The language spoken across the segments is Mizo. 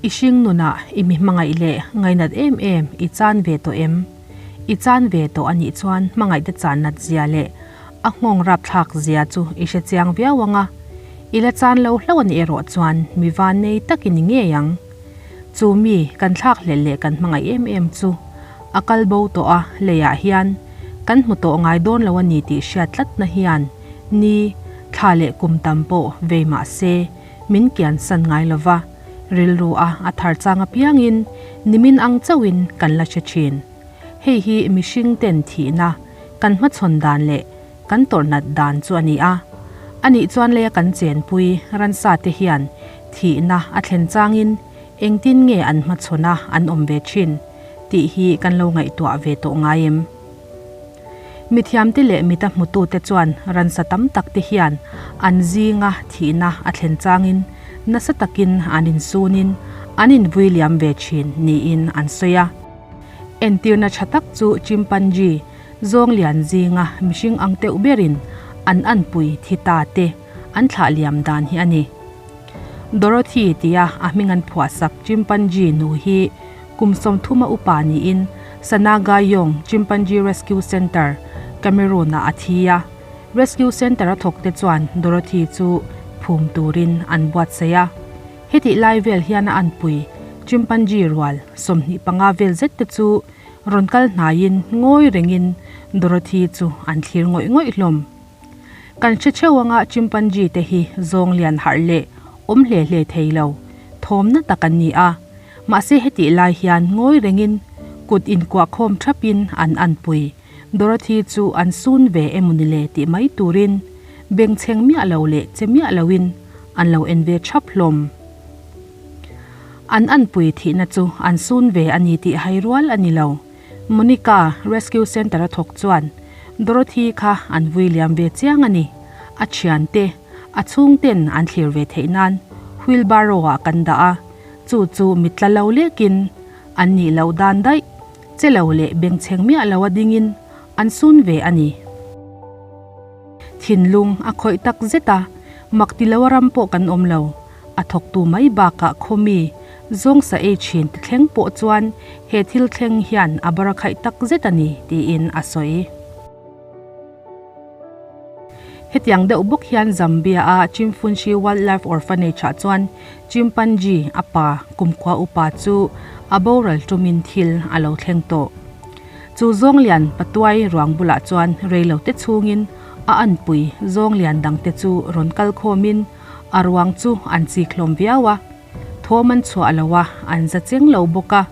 I hring nunah i mi hmangaih leh ngainat em em i chan ve tawh em? I chan ve tawh a nih chuan hmangaihte chan nat zia leh a nghawng rapthlak zia chu i hre chiang viau ang a. I la chan lo hlauh a nih erawh chuan mi van nei tak i ni ngei ang. Chu mi kan thlak hlelh leh kan hmangaih em em chu a kal bo tawh a, leiah hian kan hmu tawh ngai dawn lo a ni tih hriat tlatna hian ni, thla leh kum tam pawh vei mah se min kian san ngai lo va, rilru a a thar chang apiangin nimin ang chauhin kan la hre thin. Hei hi mihring ten thihna kan hmachhawn dan leh kan tawrh nat dan chu a ni a. Anih chuan leia kan chenpui ransa te hian thihna a thlen changin engtin nge an hmachhawn a an awm ve thin tih hi kan lo ngaihtuah ve tawh ngai em? Mithiamte leh mita hmutute chuan ransa tam tak te hian an zinga thihna a thlen changin nasa takin an insunin an invui liam ve thin niin an sawi a. Entirna tha tak chu chimpanzee zawng lian zinga mihring ang teuh berin an anpui thi ta te an thlah liam dan hi a ni. Dorothy tia a hming an phuahsak chimpanzee nu hi kum 30 a upa niin Sanaga-Yong Chimpanzee Rescue Centre, Cameroon-ah a thi a. Rescue Centre a thawkte chuan Dorothy chu phum turin an buatsaih a. Hetih lai vel hian a anpui chimpanzee rual 25 vel zet te chu rawn kal hnaiin ngawi rengin Dorothy chu an thlir ngawih ngawih hlawm. Kan hre theuh anga chimpanzee te hi zawng lian harh leh awm hle hle thei lo, thawmna tak an ni a. Mahse hetih lai hian ngawi rengin kut inkuah khawm thapin an anpui. Dorothy chu an sun ve emawni le tih mai turin bengchheng miah lo leh che miah loin an lo en ve thap hlawm. An anpui thihna chu an sun ve a ni tih hai rual a ni lo. Monica, Rescue Centre a thawk chuan Dorothy kha an vui liam ve chiang a ni. A thiante, a chhungten an thlir ve theih nan wheelbarrow ah kan dah a, chu chu mitla lo lekin an nih loh dan daih. Che lo leh bengchheng miah lo a dingin an sun ve a ni. Thinlung a khawih tak zet a, mak ti lo a ram pawh kan awm lo. A thawktu mai bakah khawmi zawngsa ei thin ti thleng pawh chuan he thil thleng hian a bar a khaih tak zet a ni tiin a sawi. Hetiang deuh bawk hian Zambia-a Chimfunshi Wildlife Orphanage-ah chuan chimpanzee a pa kumkhua upa chu a boral tumin thil a lo thleng tawh. Chu zawng lian patuai ruang bulah chuan reilote chhungin a anpui zawng lian dangte chu rawn kal khawmin a ruang chu an chik hlawm viau a, thawm an chhuah lo a, an za cheng lo bawk a.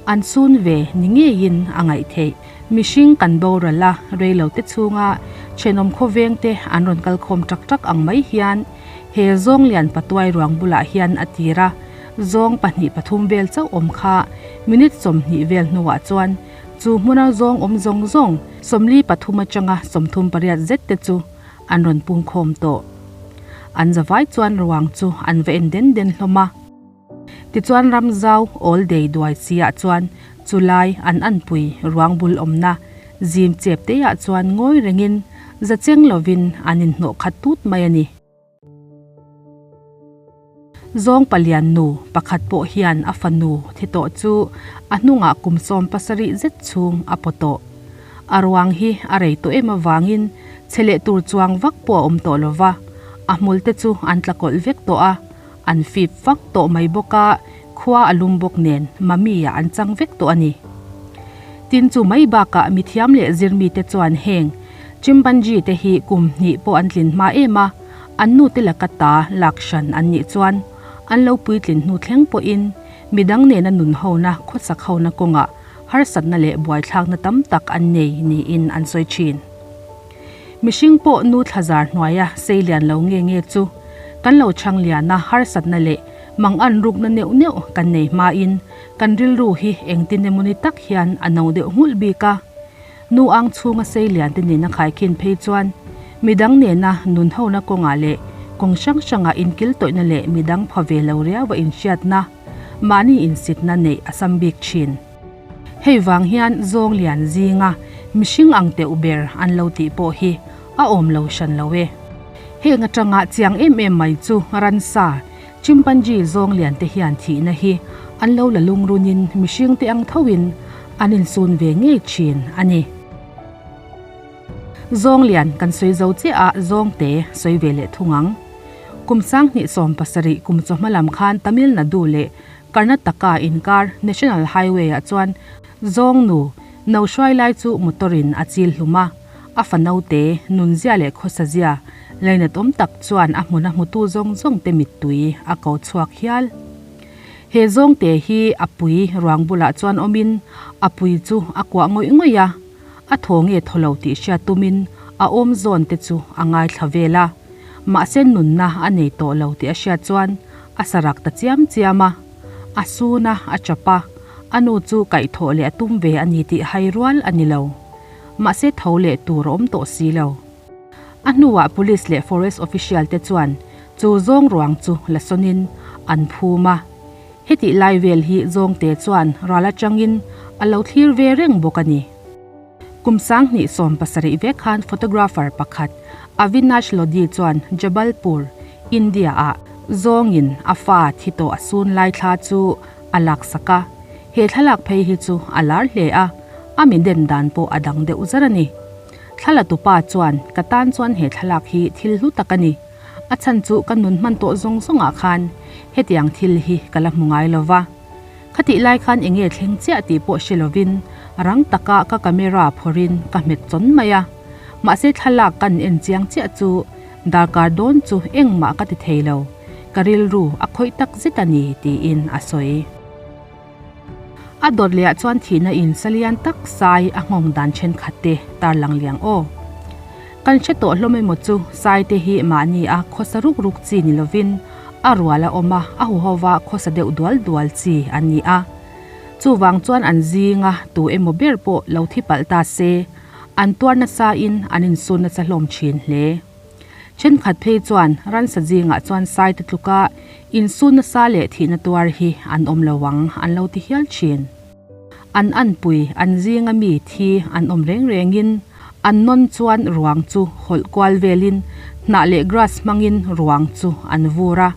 An sun ve ni ngeiin a ngaih theih. Mihring kan boral a, reilote chhunga thenawm khawvengte an rawn kal khawm tak tak ang mai hian he zawng lian patuai ruang bulah hian a tir a, zawng pahnih pathum vel chauh awm kha minute 20 vel hnuah chuan chu hmuna zawng awm zawng zawng 43 atanga 38 zet te chu an rawn pung khawm tawh. An zavai chuan ruang chu an va en den den hlawm a. Tichuan ramzau awl dei duai si ah chuan chulai an anpui ruang bul awmna zim chep te ah chuan ngawi rengin za cheng lovin an inhnawh khat tut mai a ni. Zawng palian nu pakhat pawh hian a fanu thi tawh chu a hnungah kum 17 zet chhung a paw tawh. A ruang hi a rei tawh em avangin che leh tur chuang vak pawh a awm tawh lova, a hmul te chu an tla kawlh vek tawh a. An fip vak tawh mai bawk a, khua a lum bawk nen Mami-ah an chang vek tawh a ni. Tin chu mai bakah mithiam leh zirmite chuan heng chimpanzee te hi kum hnih pawh an tlin hma em a, an nute laka ta lak hran an nih chuan an lo puitlin hnu thleng pawhin midang nena nun hona khawsak hona kawngah harsatna leh buaithlakna tam tak an nei niin an sawi thin. Mihring pawh nu thlazar hnuaia sei lian lo nge nge chu kan lo chhang lian a, harsatna leh mang an rukna neuh neuh kan nei hmain kan rilru hi engtin emawni tak hian a no deuh nghulh bik a. Nu ang chhunga sei lian te nena khaikhin phei chuan midang nena nun hona kawngah leh kawng hrang hrangah inkil tawihna leh midang pha ve lo riaua inhriatna, mahni insitna neih a sam bik thin. Hei vang hian zawng lian zinga mihring ang teuh ber an lo tih pawh hi a awm lo hran lo e. Heng atanga chiang em em mai chu ransa, Chimpanzee zawng lian te hian thihna hi an lo la lungrunin mihring te ang thoin an insun ve ngei thin a ni. Zawng lian kan sawi zo chiah a, zawng te sawi ve leh thung ang. Kum 2017 kum chawhma lam khan Tamil Nadu leh Karnataka inkar National Highway ah chuan zawng nu no hruai lai chu motor in a chil hlum a, a fa naute nunzia leh khawsazia lainat awm tak chuan a hmun a hmutu zawng zawng te mittui a ko chhuak hial. He zawngte hi a pui ruang bulah chuan awmin a pui chu a kuah ngawih ngawih a, a thaw nge thaw lo tih hriat tumin a awm zawn te chu a ngaithla vel a, mahse nunna a nei tawh lo tih a hriat chuan a sarak ta chiam chiam a, a sun a, a chap a, a nu chu kaihthawh leh a tum ve a ni tih hai rual a ni lo. Mahse tho leh tur a awm tawh si lo. A hnuah Police leh Forest Official te chuan chu zawng ruang chu la sawnin an phum a. Hetih lai vel hi zawngte chuan ral atangin a lo thlir ve reng bawk a ni. Kum 2017 vek khan photographer pakhat Avinash Lodhi chuan Jabalpur, India-ah zawngin a fa thi tawh a sun lai thla chu a laksak a. He thlalak phei hi chu a lar hle a, a mi den dan pawh a dang deuh zar a ni. Thlalatupa chuan, Ka tan chuan he thlalak hi thil hlu tak a ni. A chhan chu ka nun hman tawh zawng zawngah khan hetiang thil hi ka la hmu ngai lo va. Khatih lai khan eng nge thleng chiah tih pawh hre lovin rang taka ka camera phawrhin ka hmet chawn mai a. Mahse thlalak kan en chiang chiah chu darkar dawn chu engmah ka ti thei lo, ka rilru a khawih tak zet a ni tiin a sawi. A dawt lehah chuan thihna in salian tak sai a nghawng dan thenkhat te tarlang liang aw. Kan hre tawh hlawm emaw chu sai te hi mahni a khawsa ruk ruk chi ni lovin a rual a awm a, a huhova khawsa deuh dual dual chi an ni a. Chuvang chuan an zinga tu emaw ber pawh lo thi palh ta se, an tuar nasa in an insun nasa hlawm thin hle. Thenkhat phei chuan ransa zingah chuan sai te tluka insun nasa leh thihna tuar hi an awm lo ang an lo ti hial thin. An anpui an zinga mi thi an awm reng rengin an nawn chuan ruang chu hawlh kual velin hnah leh grass hmangin ruang chu an vur a.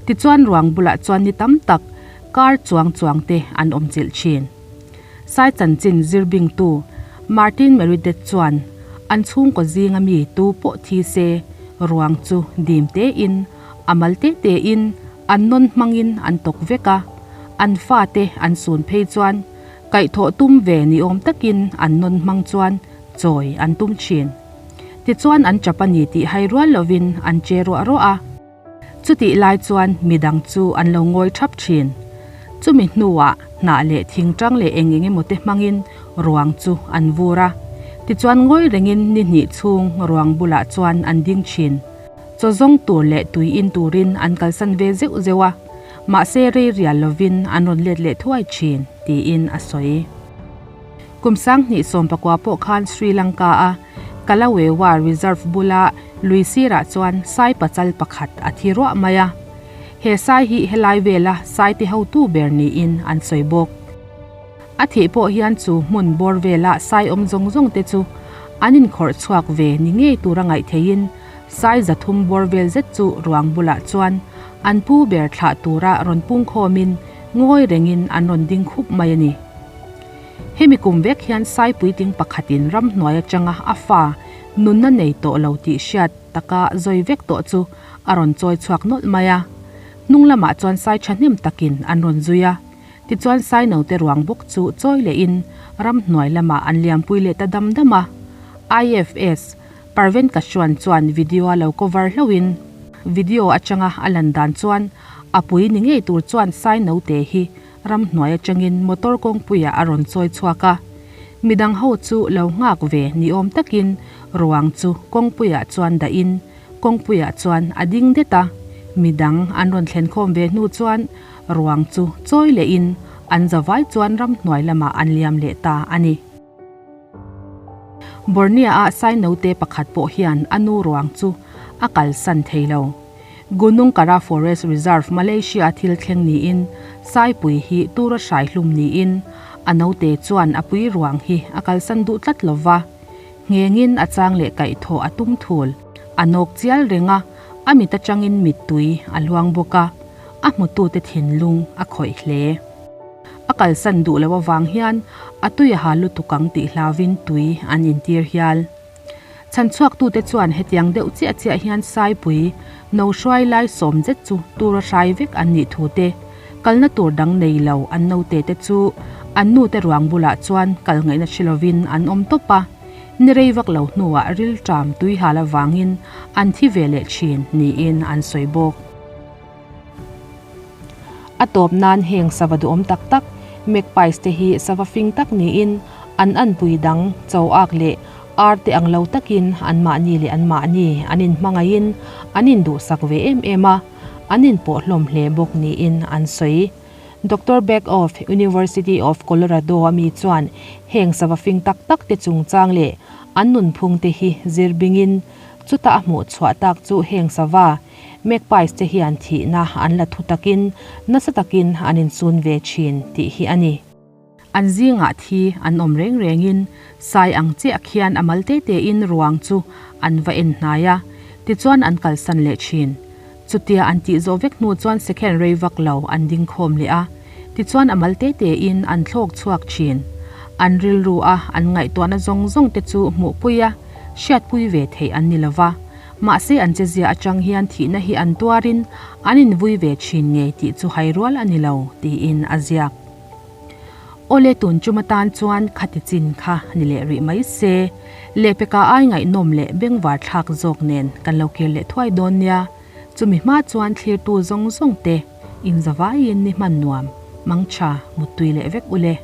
Tichuan ruang bulah chuan ni tam tak kar chuang chuang te an awm chilh thin. Sai chanchin zirbingtu Martin Meredith chuan an chhungkaw zinga mi tu pawh thi se ruang chu dim tein, a mal te tein, an nawn hmangin an tawk vek a, an fate an sun phei chuan kaihthawh tum ve ni awm takin an nawn hmang chuan chawi an tum thin. Tichuan an chap a ni tih hai rual lovin an che ruah ruah a. Chutih lai chuan midang chu an lo ngawi thap thin. Chumi hnuah hnah leh thingtang leh eng eng emaw te hmangin ruang chu an vur a. Tichuan ngawi rengin ni hnih chhung ruang bulah chuan an ding thin. Chaw zawng tur leh tui in turin an kalsan ve zeuh zeuh a, mahse rei rial lovin an rawn let leh thuai thin, tiin a sawi. Kum 2019 pawh khan Sri Lanka-a Kalawewa Reserve bula lui sirah chuan sai pachal pakhat a thi ruah mai a. He sai hi helai vela sai ti hotu ber niin an sawi bawk. A thih pawh hian chu hmun bawr vela sai awm zawng zawng te chu an inkhawrh chhuak ve ni ngei tura ngaih theihin sai 300 bawr vel zet chu ruang bulah chuan an pu ber thlah tura rawn pungkhawmin ngawi rengin an rawn ding khup mai a ni. Hemi kum vek hian sai puitling pakhatin ramhnuai atanga a fa nunna nei tawh lo tih hriat taka zawi vek tawh chu a rawn chawi chhuak nawlh mai a. Hnung lamah chuan sai thahnem takin an rawn zui a. Tichuan sai naute ruang bawk chu chawi lehin ramhnuai lamah an liampui leh ta dam dam a. IFS, Parveen Kashwan chuan video a lo cover hlauhin video atanga a lan dan chuan a pui ni ngei tur chuan sai naute hi Ramhnuai atangin motor kawngpuiah a rawn chawi chhuak a, midang ho chu lo nghak ve ni awm takin ruang chu kawngpuiah chuan dahin kawngpuiah chuan a ding det a, midang an rawn thlen khawm ve hnu chuan ruang chu chawi lehin an zavai chuan ramhnuai lamah an liam leh ta a ni. Borneo-a sai naute pakhat pawh hian a nu ruang chu a kalsan thei lo. Gunung Kara Forest Reserve, Malaysia-a thil thleng niin Saipui hi tura hrai hlum niin a naute chuan a pui ruang hi a kalsan duh tlat lo va. Nghengin a chang leh kaihthawh a tum thul. A nawk chial reng a, a mit atangin mittui a hluang bawk a. a hmutute thinlung a khawih hle. A kalsan duh loh avang hian a tui a ha lutuk ang tih hlauvin tui an intir hial. Chhanchhuaktute chuan hetiang deuh chiah chiah hian Saipui no hruai lai sawm zet chu tura hrai vek an nih thu te, kalna tur dang nei lo an naute te chu an nute ruang bulah chuan kal ngaihna hre lovin an awm tawp a, ni rei vak lo hnuah rilṭam tui hal avangin an thi ve leh ṭhin niin an sawi bawk. A tawp nan heng sava duhawm tak tak, magpies te hi sava fing tak niin an anpui dang, cho ak leh ar te ang lo takin anmahni leh anmahni an inhmangaihin an induhsak ve em em a, an inpawh hlawm hle bawk niin an sawi. Doctor Beck of University of Colorado a mi chuan heng sava fing tak tak te chungchang leh an nunphung te hi zir bingin chutah a hmuh chhuah tak chu heng sava Magpies te hian thihna an la thu takin nasa takin an insun ve thin tih hi a ni. An zingah thi an awm reng rengin sai ang chiah khian a mal te tein ruang chu an va en hnai a, tichuan an kalsan leh thin. Chutia an tih zawh vek hnu chuan second rei vak lo an ding khawm leh a, tichuan a mal te tein an thlawk chhuak thin. An rilru a an ngaihtuahna zawng zawng te chu hmuhpui a, hriatpui ve theih an ni lova. Mahse an chezia atang hian thihna hi an tuarin an invui ve thin ngei tih chu hai rual a ni lo, tiin a ziak. Awle tun chum atan chuan khati chin kha ni leh rih mai se, lehpeka ai ngaihnawm leh bengvar thlak zawk nen kan lo kir leh thuai dawn nia, chumi hma chuan thlirtu zawng zawng te inzavaiin ni hman nuam, mangtha, muttui leh vek ule.